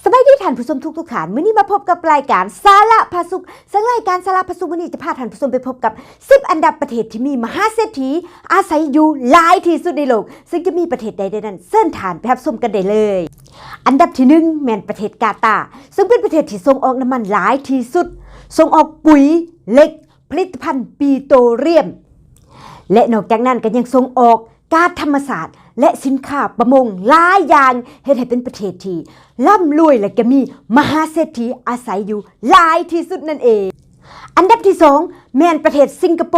ສະບາຍດີທ່ານຜູ້ຊົມທຸກໆທ່ານ, ມື້ນີ້ມາພົບກັບລາຍການສາລະພາສຸກ, ເຊິ່ງລາຍການສາລະພາສຸກມື້ນີ້ຈະພາທ່ານຜູ້ຊົມໄປພົບກັບສິບອັນດັບປະເທດທີ່ມີມະຫາເສດຖີອາໄສຢູ່ຫຼາຍທີ່ສຸດໃນໂລກ, ເຊິ່ງຈະມີປະເທດໃດແດ່ນັ້ນ, ເຊີນທ່ານໄປຮັບຊົມກັນໄດ້ເລີຍ. ອັນດັບທີໜຶ່ງ ແມ່ນປະເທດກາຕາ, ເຊິ່ງເປັນປະເທດທີ່ສົ່ງອອກນ້ຳມັນຫຼາຍທີ່ສຸດ, ສົ່ງອອກປຸຍ, ເຫຼັກ, ຜະລິດຕະພັນປີໂຕຣຽມ ແລະ ນອກຈາກນັ້ນກໍຍັງສົ່ງອອກ ກາສທຳມະຊາດ ແລະ ສິນຄ້າປະມົງຫຼາຍຢ່າງ, ເຮັດໃຫ້ເປັນປະເທດທີ່ລ່ຳລວຍ ແລະ ກໍມີມະຫາເສດຖີອາໄສຢູ່ຫຼາຍທີ່ສຸດນັ້ນເອງ. ອັນດັບທີສອງ ແມ່ນປະເທດສິງກະໂປ.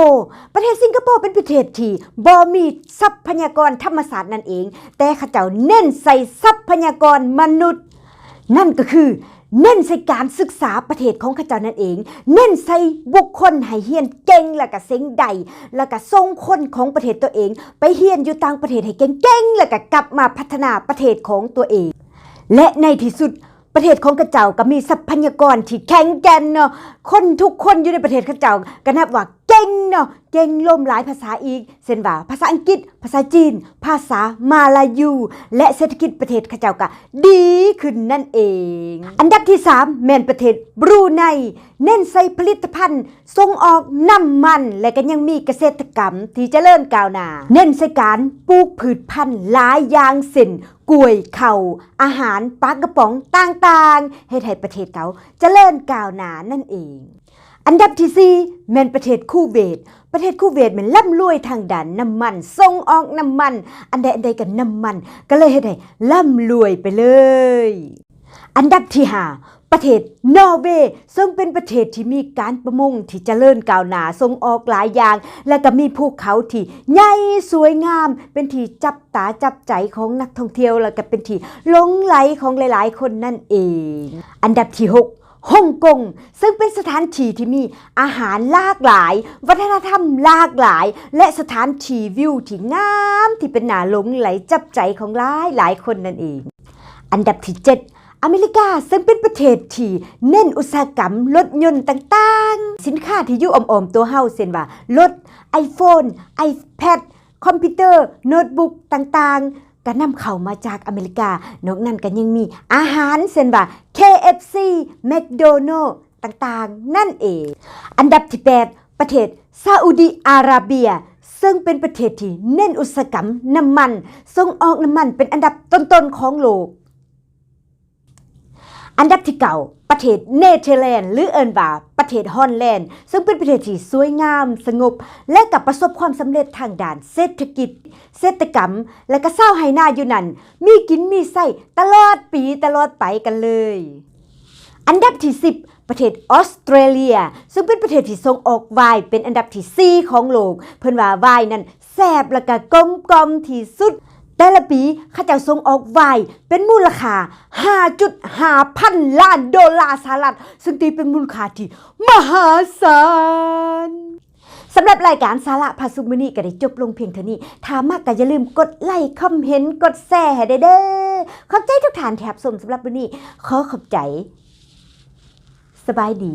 ປະເທດສິງກະໂປເປັນປະເທດທີ່ບໍ່ມີຊັບພະຍາກອນທຳມະຊາດນັ້ນເອງ, ແຕ່ເຂົາເຈົ້າເນັ້ນໃສ່ຊັບພະຍາກອນມະນຸດ. ນັ້ນກໍຄືເນັ້ນໃສ່ການສຶກສາປະເທດຂອງເຂົາເຈົ້ານັ້ນເອງ, ເນັ້ນໃສ່ບຸກຄົນໃຫ້ຮຽນເກັ່ງ ແລ້ວກະເສັງໄດ້, ແລ້ວກະສົ່ງຄົນຂອງປະເທດຕົວເອງໄປຮຽນຢູ່ຕ່າງປະເທດໃຫ້ເກັ່ງໆ ແລ້ວກະກັບມາພັດທະນາປະເທດຂອງຕົວເອງ. ແລະ ໃນທີ່ສຸດ ປະເທດຂອງເຂົາເຈົ້າກໍມີຊັບພະຍາກອນທີ່ແຂງແກ່ນເນາະ, ຄົນທຸກຄົນຢູ່ໃນປະເທດເຂົາເຈົ້າກໍນັບວ່າເກັ່ງເນາະ, ເກັ່ງລົມຫຼາຍພາສາອີກ, ເຊັ່ນວ່າ ພາສາອັງກິດ, ພາສາຈີນ, ພາສາມາລາຢູ ແລະ ເສດຖະກິດປະເທດເຂົາເຈົ້າກໍດີຂຶ້ນນັ້ນເອງ. ອັນດັບທີສາມ ແມ່ນປະເທດບຣູໄນ, ເນັ້ນໃສ່ຜະລິດຕະພັນສົ່ງອອກນ້ຳມັນ ແລະ ກໍຍັງມີກະເສດຕະກຳທີ່ຈະເລີນກ້າວໜ້າ, ເນັ້ນໃສ່ການປູກພືດພັນຫຼາຍຢ່າງ ເຊັ່ນ ກ້ວຍ, ເຂົ້າ, ອາຫານ, ປາກະປ໋ອງຕ່າງໆ, ເຮັດໃຫ້ປະເທດເຂົາຈະເລີນກ້າວໜ້ານັ້ນເອງ. ອັນດັບທີສີ່ ແມ່ນປະເທດຄູເວດ. ປະເທດຄູເວດແມ່ນລ່ຳລວຍທາງດ້ານນ້ຳມັນ, ສົ່ງອອກນ້ຳມັນ, ອັນໃດອັນໃດກໍນ້ຳມັນ, ກໍເລີຍເຮັດໃຫ້ລ່ຳລວຍໄປເລີຍ. ອັນດັບທີຫ້າ ປະເທດນໍເວ, ເຊິ່ງເປັນປະເທດທີ່ມີການປະມົງທີ່ຈະເລີນກ້າວໜ້າ, ສົ່ງອອກຫຼາຍຢ່າງ ແລະ ກໍມີພູເຂົາທີ່ໃຫຍ່ສວຍງາມ, ເປັນທີ່ຈັບຕາຈັບໃຈຂອງນັກທ່ອງທ່ຽວ ແລ້ວກໍເປັນທີ່ຫຼົງໄຫຼຂອງຫຼາຍໆຄົນນັ້ນເອງ. ອັນດັບທີຫົກ ຮົງກົງ, ເຊິ່ງເປັນສະຖານທີ່ທີ່ມີອາຫານຫຼາກຫຼາຍ, ວັດທະນະທຳຫຼາກຫຼາຍ ແລະ ສະຖານທີ່ວິວທີ່ງາມທີ່ເປັນໜ້າຫຼົງໄຫຼຈັບໃຈຂອງຫຼາຍໆຄົນນັ້ນເອງ. ອັນດັບທີເຈັດ ອາເມລິກາ, ເຊິ່ງເປັນປະເທດທີ່ເນັ້ນອຸດສາຫະກຳລົດຍົນຕ່າງໆ, ສິນຄ້າທີ່ຢູ່ອ້ອມໆຕົວເຮົາ ເຊັ່ນວ່າລົດ, ໄອໂຟນ, ໄອແພັດ, ຄອມພິວເຕີ, ໂນດບຸກຕ່າງໆ ກໍນຳເຂົ້າມາຈາກອາເມລິກາ. ນອກນັ້ນກໍຍັງມີອາຫານ ເຊັ່ນວ່າ ເຄເອັບຊີ, ແມັກໂດນັລ ຕ່າງໆນັ້ນເອງ. ອັນດັບທີແປດ ປະເທດຊາອຸດີອາຣາເບຍ, ເຊິ່ງເປັນປະເທດທີ່ເນັ້ນອຸດສາຫະກຳນ້ຳມັນ, ສົ່ງອອກນ້ຳມັນເປັນອັນດັບຕົ້ນໆຂອງໂລກ. ອັນດັບທີເກົ້າ ປະເທດເນເທີແລນ ຫຼື ເອີ້ນວ່າປະເທດຮອນແລນ, ເຊິ່ງເປັນປະເທດທີ່ສວຍງາມ, ສະຫງົບ ແລະ ກໍປະສົບຄວາມສຳເລັດທາງດ້ານເສດຖະກິດ, ເສດຖະກຳ ແລະ ກໍຊາວໄຮ່ນາຢູ່ນັ້ນມີກິນມີໃຊ້ຕະຫຼອດປີຕະຫຼອດໄປກັນເລີຍ. ອັນດັບທີສິບ ປະເທດອອສເຕຣເລຍ, ເຊິ່ງເປັນປະເທດທີ່ສົ່ງອອກໄວນ໌ເປັນອັນດັບທີສີ່ຂອງໂລກ. ເພິ່ນວ່າໄວນ໌ນັ້ນແຊບ ແລະ ກະກົມກ່ອມທີ່ສຸດ. ແຕ່ລະປີເຂົາເຈົ້າສົ່ງອອກໄວນ໌ເປັນມູນລະຄ່າຫ້າຈຸດຫ້າພັນລ້ານໂດລາສະຫະລັດ, ເຊິ່ງຕີເປັນມູນລະຄ່າທີ່ມະຫາສານ. ສຳລັບລາຍການສາລະພາສຸກມື້ນີ້ກໍໄດ້ຈົບລົງພຽງເທົ່ານີ້. ຖ້າມັກກໍຢ່າລືມກົດໄລຄ໌, ຄອມເມັນ, ກົດແຊໃຫ້ແດ່ເດີ້. ຂອບໃຈທຸກທ່ານທີ່ຮັບຊົມ. ສຳລັບມື້ນີ້ຂໍຂອບໃຈ. ສະບາຍດີ.